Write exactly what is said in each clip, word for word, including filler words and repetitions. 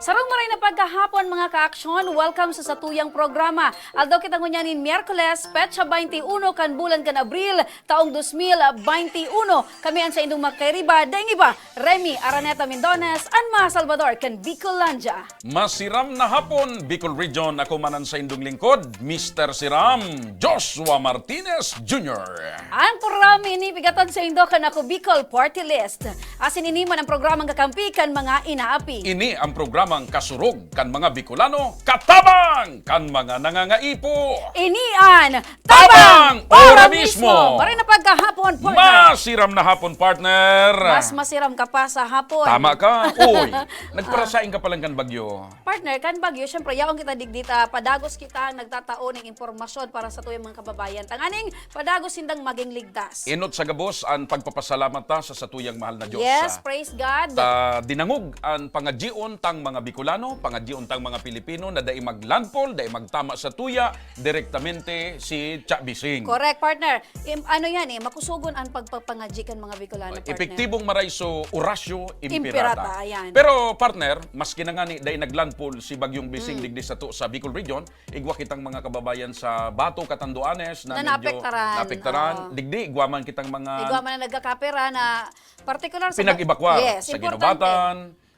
Sarong maray na pagkahapon, mga kaaksyon. Welcome sa satuyang programa. Aldaw kita ngunyan nin Miyerkules, petsa baynte uno kan bulan kan Abril, taong dos mil baynte uno. Kami an saindong magkairiba, daing iba, Remy Araneta Mindones, an mga Salvador kan Bicolandia. Masiram na hapon, Bicol Region. Ako man an saindong lingkod, Mister Siram, Joshua Martinez Junior. Ang programa ini pigatod saindo kan Ako Bicol Party List. Asin ini man ang programang kakampi kan mga inaapi. Ini ang programang kasurog kan mga Bicolano, katabang kan mga nangangaipo. Ini an Tabang Ora Mismo! Maray na pagkahapon, partner. Masiram na hapon, partner. Mas masiram ka pa sa hapon. Tama ka. Uy, nagparasaing ka pa lang kan bagyo. Partner, kan bagyo, syempre, yaon kita digdi ta padagos kita ang nagtatao ning impormasyon para satuyang mga kababayan. Tanganing padagos sindang maging ligtas. Inot sa gabos an pagpapasalamat ta sa satuyang mahal na Diyos, Yes, ah. Praise God. Ta dinangog an pangadyion tang mga Bicolano, pangadyion tang mga Pilipino na dai maglandfall, dai magtama sa tuya, direktamente si Cha Bising. Correct, partner. Im-, ano yan eh, makusugon ang pagpapangadyi kan mga Bicolano, partner. Epektibong maray so Oratio Imperata. Imperata, ayan. Pero, partner, maski na ngani dai naglandfall si Bagyong Bising Mm. digdi sato sa Bicol Region, igwa kitang mga kababayan sa Bato, Catanduanes na Na medyo naapektaran. Naapektaran. Oo. Digdi, igwa man kitang mga Igwa man na nagkakapera na partikular sa Pinag-ebakwar Yes, sa importante. Guinobatan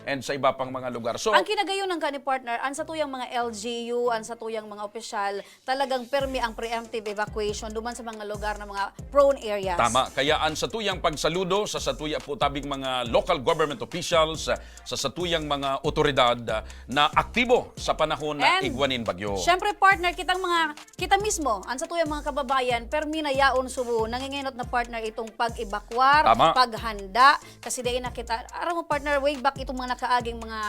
and sa iba pang mga lugar. So, Ang kinagayonan ka ni partner, ang satuyang mga L G U, ang satuyang mga opisyal, talagang permi ang preemptive evacuation duman sa mga lugar na mga prone areas. Tama. Kaya ang satuyang pagsaludo sa satuya po tabing mga local government officials, sa satuyang mga otoridad, ah, na aktibo sa panahon na And, igwa nin bagyo. Syempre, partner, kitang mga, kita mismo, ang satuyang mga kababayan, permi na yaon subo, nangingenot na, partner, itong pag-ebakwar, Tama. paghanda, kasi dai na kita, aram mo, partner, way back itong mga nakaaging mga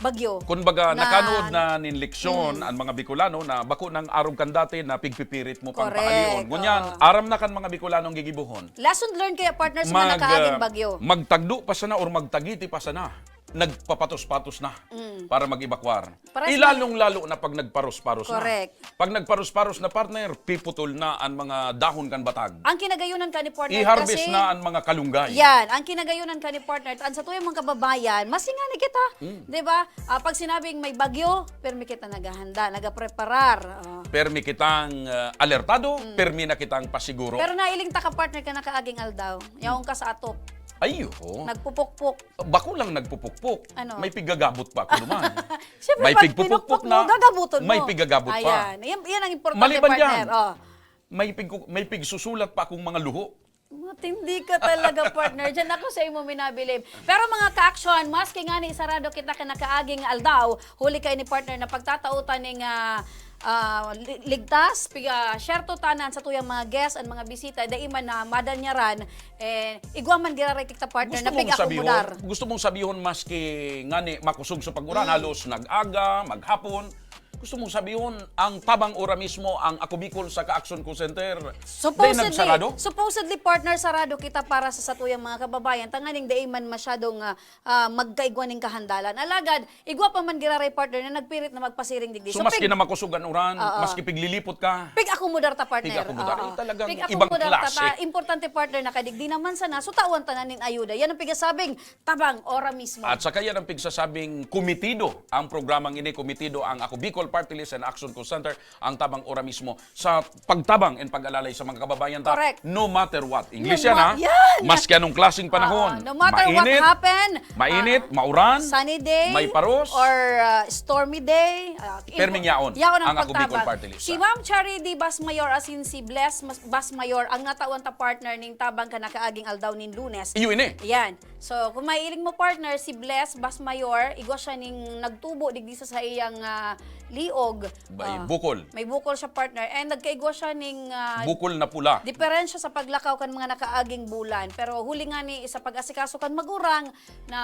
bagyo. Kumbaga, Na nakanood na nin leksyon Mm. ang mga Bicolano na bako nang arog kan dati na pigpipirit mo pang Correct, paalion. Ngunyan, oo. aram na kan mga Bicolano ang gigibohon. Lesson learned kaya, partner, sa mga Mag, nakaaging ah, bagyo. magtagdo pa sana or magtagiti pa sana, nagpapatos-patos na Mm. para mag-ebakwar. Paras na Ilalong-lalo na pag nagparos-paros na. Correct. Pag nagparos-paros na, partner, piputol na ang mga dahon kan batag. Ang kinagayonan ka ni partner I-harvest kasi na ang mga kalunggay. Yan, ang kinagayonan ka ni partner, ang satuyang mga kababayan, masinga ni kita, Mm. di ba? Ah, pag sinabing may bagyo, permi kita naghahanda, nagapreparar. Ah. Permi kitang, ah, alertado, Mm. permi na kitang pasiguro. Pero nailing ta ka, partner, ka nakaaging aldaw, yaon ka sa atop. Ay, oo. Nagpupukpok. Bako lang nagpupukpok. Ano? May pigagabot pa ako naman. Siyempre, May pag pigpupukpok pinukpok na, mo, gagabuton mo. may pigagabot pa. Ayan. Yan, yan ang importante, Maliban partner. dyan, Oh. may pig-, may pigsusulat pa akong mga luho. Matindi ka talaga, partner. Diyan ako sa imo minabilib. Pero mga ka-aksyon, maski nga ni sarado kita ka nakaaging aldaw, huli ka ini, partner, na pagtatautan ning, ah, ah, li-, ligtas, piga, syerto tanan sa tuyang mga guest, ang mga bisita, dai man na madanyaran, eh, igwa man giraray kita, partner, Gusto na mong pig-akomodar. sabihon, gusto mong sabihon, maski ngani makusog sa pag-uran, Mm. halos nag-aga, maghapon, gusto mong sabihon, ang tabang ora mismo ang Ako Bicol sa Ka-Aksyon Call Center, dai Supposedly, nagsarado? supposedly, partner, sarado kita para sa satuyang mga kababayan, tanganing dai man masyadong, ah, ah, magkaigwa ning kahandalan. Alagad, igwa pa man giraray, partner, na nagpirit na magpasiring digdi. So, So, maski pig- na makusog an uran, Oo. maski piglilipot ka, Pig-akomodar ta, partner. pig-akomodar. Oo. Eh, talagang Pig-akomodar ibang ta, ta. klase. Importante, partner, na kadigdi naman sana, so tawan ta na nin ayuda. Yan ang pigasabing tabang ora mismo. At saka yan ang pigsasabing komitido ang programang ini, komitido ang Ako Bicol Party List and Action Call Center, ang tabang ora mismo sa pagtabang and pag-alalay sa mga kababayan ta, Correct. no matter what. English No yan, ma-, ha? yan! Maski anong klaseng panahon. Oo, no matter what Mainit, happen, mainit, ah, mauran, sunny day, may paros, or, ah, stormy day, ah, Perming yaon yaon ang ang Ako Bicol pagtabang. Party List, Si ah. Ma'am Charity Basmayor asin si Bless Mas-, Basmayor ang natawan ta partner ning tabang ka nakaaging aldaw nin Lunes. Iyo ini. Yan. So, kung mailing mo, partner, si Bless Basmayor, igwa siya ning nagtubo digdi sa saiyang, ah, liog. May Ah, bukol. may bukol siya, partner. And nagkaigwa siya ning, ah, Bukol na pula. diperensya sa paglakaw kan mga nakaaging bulan. Pero huli nga ni sa pag-asikaso kan magurang na,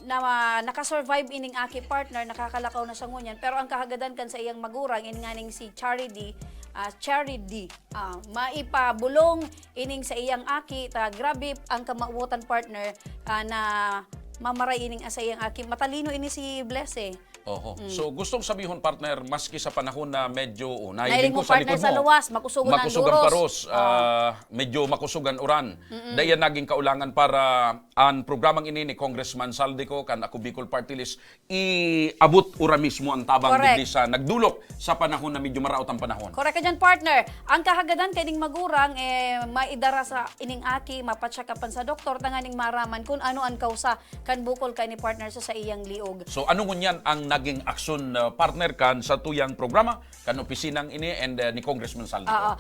na nakasurvive ining aki, partner, nakakalakaw na siya ngunyan. Pero ang kahagadan kan sa iyang magurang, ini nga ning si Charity, ah, Charity, ah, maipabulong ining sa iyang aki, ta grabe ang kamawotan, partner, ah, na mamaray ining sa iyang aki. Matalino ini si Bless, eh. Oho. Mm. So, gustong sabihon, partner, maski sa panahon na medyo, oh, Nailing nailing mo, ko sa partner, likod sa mo, luwas, makusugon ang makusugan duros. paros, Ah. ah, medyo makusugan uran. Mm-mm. Dai yan naging kaulangan para an programang ini ni Congressman Zaldy Co kan Ako Bicol Party List, iabot ora mismo an tabang Correct. digdi sa nagdulok sa panahon na medyo maraot ang panahon. Correct ka dyan, partner. Ang kahagadan kay ning magurang, eh, maidara sa ining aki, mapacheck upan sa doktor, tanganing maraman kung ano ang kausa kan bukol kay ni partner sa saiyang liog. So, ano ngunyan ang naging aksyon, uh, partner, kan satuyang programa, kan opisinang ini and, uh, ni Congressman Zaldy Co? Oo.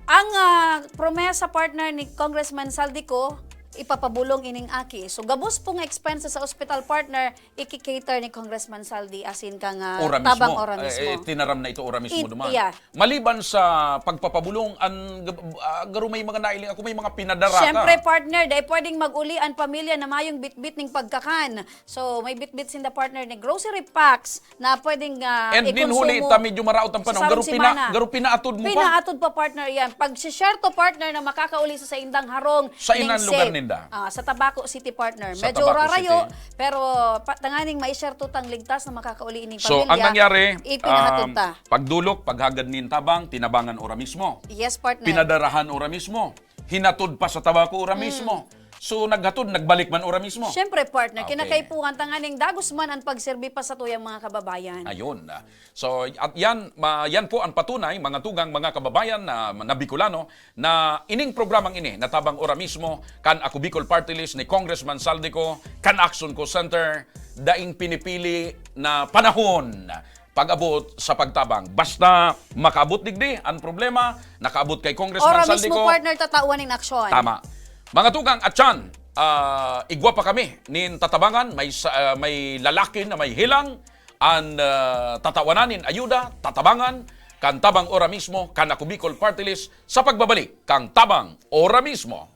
Ang, ah, promesa, partner, ni Congressman Zaldy Co, ipapabulong ining aki. So, gabos pong expenses sa ospital, partner, iki-cater ni Congressman Zaldy, asin kan, ah, Ora tabang mismo. ora Eh, mismo. eh, tinaram na ito ora mismo It- duman. yeah. Maliban sa pagpapabulong, an, gab-, ah, garo may mga nailing ako, may mga pinadara ka. Siyempre, partner, dai pwedeng mag-uli an pamilya na mayong bitbit ning pagkakan. So, may bitbit sinda, partner, ni grocery packs na pwedeng, ah, And nin huli, ikonsumo ta medyo maraot ang sa panahon. sarong Garo pina-, semana. garo pinaatod mo pa. Pinaatod pa, partner, yan. Pag si Sherto, partner, na makakauli sa saindang harong Sa ning inan lugar safe. ninda? Ah, sa Tabaco City, partner. Sa Medyo Tabaco rarayo, City. pero pa, tanganing may Sherto tang ligtas na makakauli ining So, pamilya, ang nangyari, ipinahatod um, ta. pagdulok, paghagad nin tabang, tinabangan ora mismo. Yes, partner. Pinadarahan ora mismo. Hinatod pa sa Tabaco ora Mm. mismo. So, naghatod, nagbalik man ora mismo. Siyempre, partner, Okay. kinakaipuhan tanganing dagos man ang pagserbi pa sa tuyang mga kababayan. Ayun. So, at yan, ma-, yan po ang patunay, mga tugang, mga kababayan na, na Bicolano, na ining programang ini, natabang ora mismo, kan Ako Bicol Party List ni Congressman Zaldy Co, kan Action Co Center, daing pinipili na panahon pag-abot sa pagtabang. Basta makaabot digdi, ang problema, nakaabot kay Congressman Ora Zaldy mismo, Co. partner, tatawan nin aksyon. Tama. Mga tugang, atyan, ah, igwa pa kami nin tatabangan, may sa, ah, may lalaki na may hilang, an, ah, tatawanan nin ayuda, tatabangan, kan tabang ora mismo, kan Ako Bicol Party List, sa pagbabalik, kan tabang ora mismo.